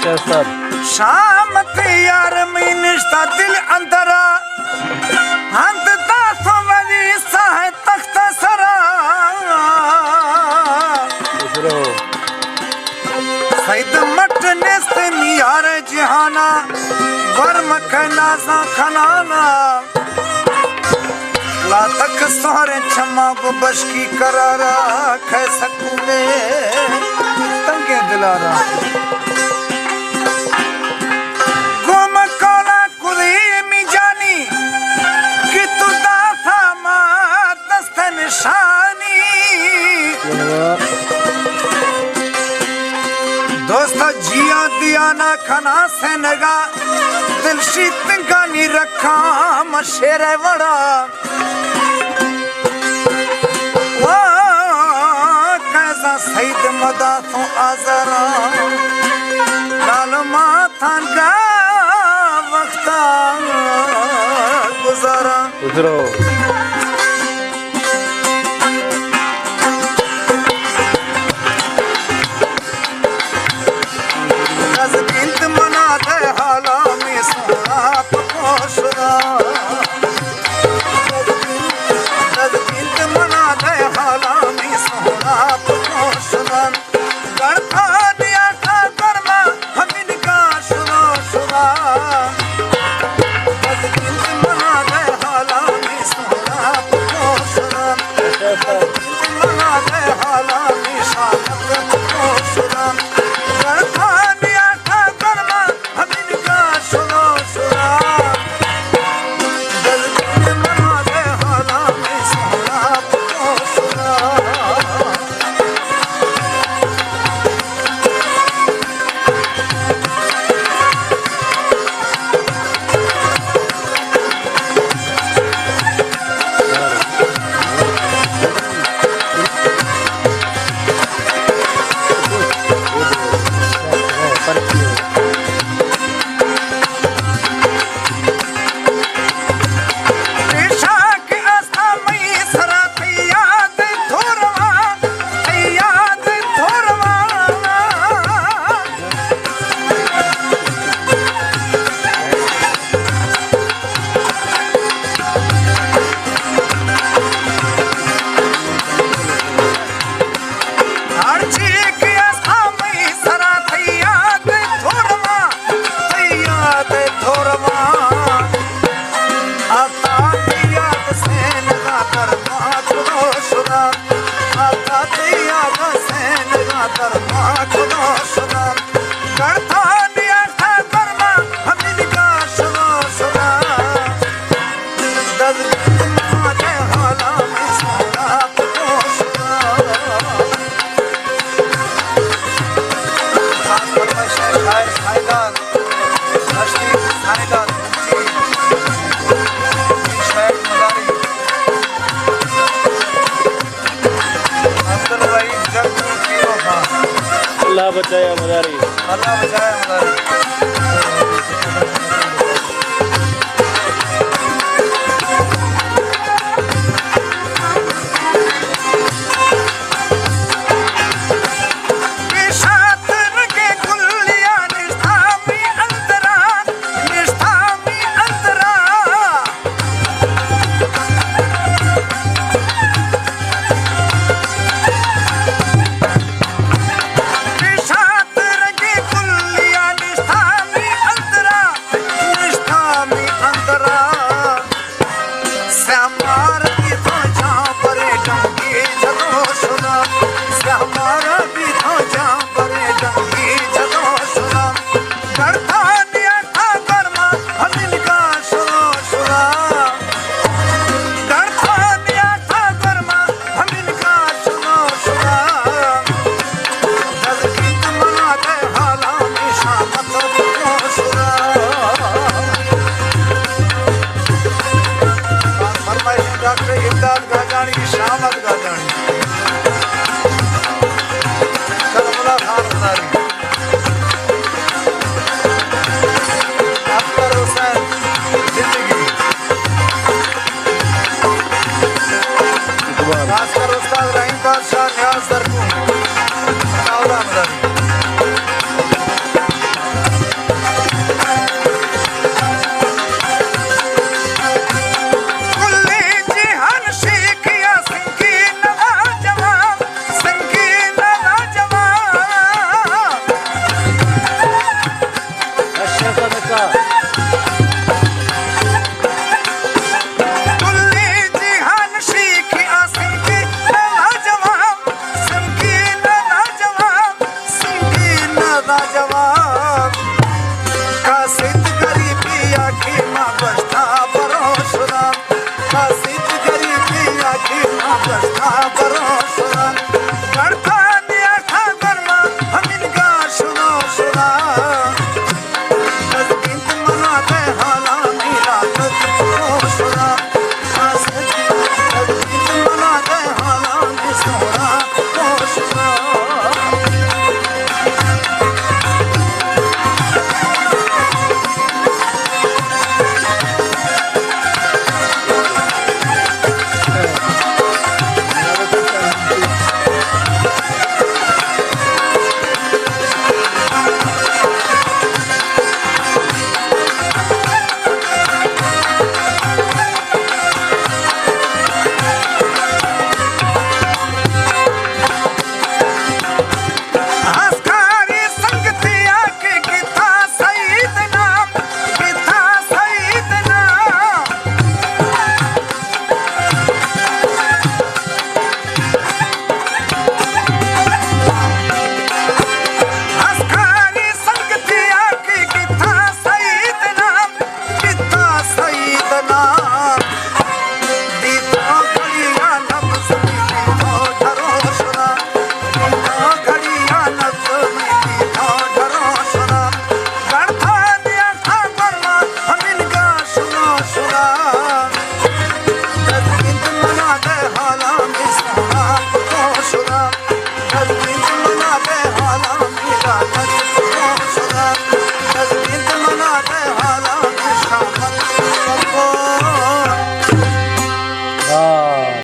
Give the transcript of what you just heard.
شام تئی یار مئی نشتہ دل اندرا، ہند داس ولی ساہ تخت سرا۔ سید مٹ نیست میار جہانا، ورم کئے نازاں کنانا۔ لا تک سہریں چماں گوں بشکی قرارا، کئے سکونے تنگیں دلارا۔ گوں من قولا کلیمی جانی، کہ تو داتا ما دست نشانی۔ دوستا جیا دیانا کھنا سینگا، دل شیتنگانی رکھاں من شیر وڑا۔ واہ، قیضاں سید مداثوں آزاراں، لال ماتاں گا وقتا گزاراں۔ گزرو۔ دز گند منا دے حالا می سونا پکوشنا۔ دز گند منا دے حالا می سونا پکوشنا۔ گڑتانی آٹا گرما ہمین کا شنا شنا۔ دز گند منا دے حالا می سونا پکوشنا۔ ہر چی کہ است ہمے سرا تئی یاد تھورما، تئی یاد تھورما۔ آتا تئی یاد سینگا در ما چلو شدم۔ آتا تئی یاد سینگا در ما چلو شدم۔ گڑتانی اختا گرما ہمینگا شلو شدم۔ دز گند منا دے حالا می سونا پکوشنا۔ خاص طور پر شاعر سائیداد، دشتی سائیداد، مفتی، شاعر مزاری، عبدالوحید جگ پیرو خان۔ اللہ بچائے مزاری۔ اللہ بچائے مزاری۔